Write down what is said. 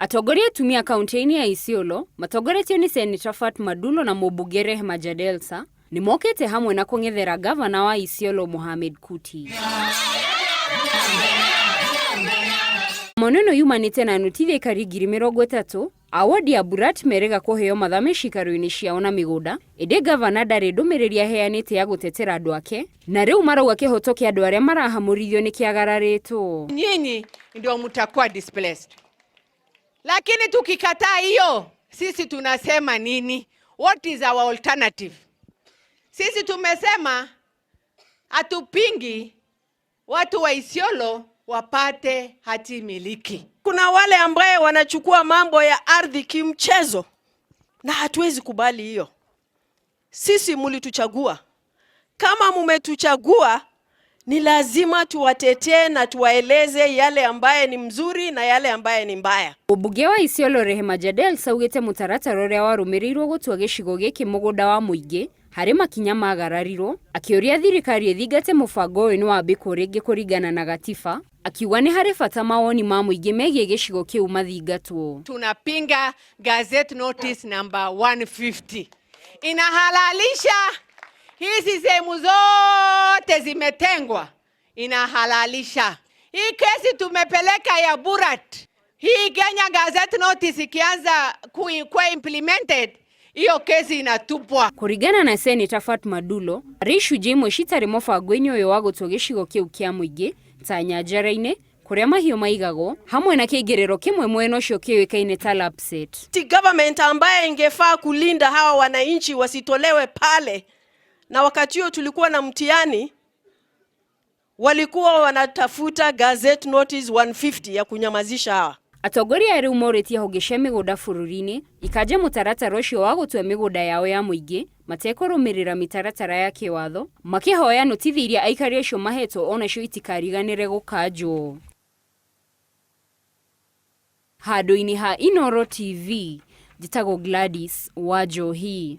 Atongoria atumia kaunti-inĩ ya Isiolo matongoretio nĩ Seneta Fatma Dullo na mũmbunge Rehema Jadelsa nĩ mokĩte hamwe na kũng'ethera ngavana wa Isiolo Mohamed Kuti. Mono ĩno yumanĩte na nũtithi aikari 30,000 a wodi ya Burat merĩga kũheo mathame ciikaro-inĩ ciao na mĩgũnda, ĩndĩ ngavana ndarĩ ndũmĩrĩri aheanĩte ya gũtetera andũ ake, na rĩu marauga kĩhoto kĩa andũ arĩa marahamũrithio nĩ kĩagararĩtwo. Nyinyi ndio mtakuwa displaced. Lakini tukikataa hiyo, sisi tunasema nini? What is our alternative? Sisi tumesema hatupingi watu wa Isiolo wapate hati miliki. Kuna wale ambaye wanachukua mambo ya ardhi kimchezo, na hatuwezi kubali hiyo. Sisi mulituchagua, kama mumetuchagua ni lazima tuwatetee na tuwaeleze yale ambaye ni mzuri na yale ambaye ni mbaya. Mũmbunge wa Isiolo Rehema Jadels augĩte mũtaratara ũrĩa warũmĩrĩirwo gũtua gĩcigo gĩkĩ mũgũnda wa mũingĩ harĩ makinya magararirwo, akĩũria thirikari ĩthingate mũbango ũyũ nĩ wambĩkwo rĩngĩ kũringana na gatiba, akiuga nĩ harĩ bata mawoni ma mũingĩ megiĩ gĩcigo kĩu mathingatwo. Tunapinga Gazette Notice number 150. Inahalalisha hizi sehemu zote zimetengwa, inahalalisha. Hii kesi tumepeleka ya Burat. Hii Kenya Gazette Notice ikianza kuwa implemented, hiyo kesi inatupwa. Kũringana na Seneta Fatma Dullo, harĩ icunjĩ imwe citarĩ mũbango-inĩ ũyũ wa gũtua gĩcigo kĩu kĩa mũingĩ ta nyanjara-inĩ kũrĩa mahiũ maigagwo hamwe na kĩingĩrĩro kĩmwe mwena ũcio kĩũĩkaine ta Lapsset. Ti government ambaye ingefaa kulinda hawa wananchi wasitolewe pale, na wakati huo tulikuwa na mtihani, walikuwa wanatafuta Gazette Notice 150 ya kunyamazisha hawa. Atongoria rĩu morĩtie honge cia mĩgũnda bũrũri-inĩ ikanje mũtaratara ũcio wa gũtua mĩgũnda yao ya mũingĩ matekũrũmĩrĩra mĩtaratara ya kĩwatho, makĩhoya notithi iria aikari acio mahetwo onacio itikariganĩre gũkanjwo. Handũ-inĩ ha Inooro TV, njĩtagwo Gladys Wanjohi.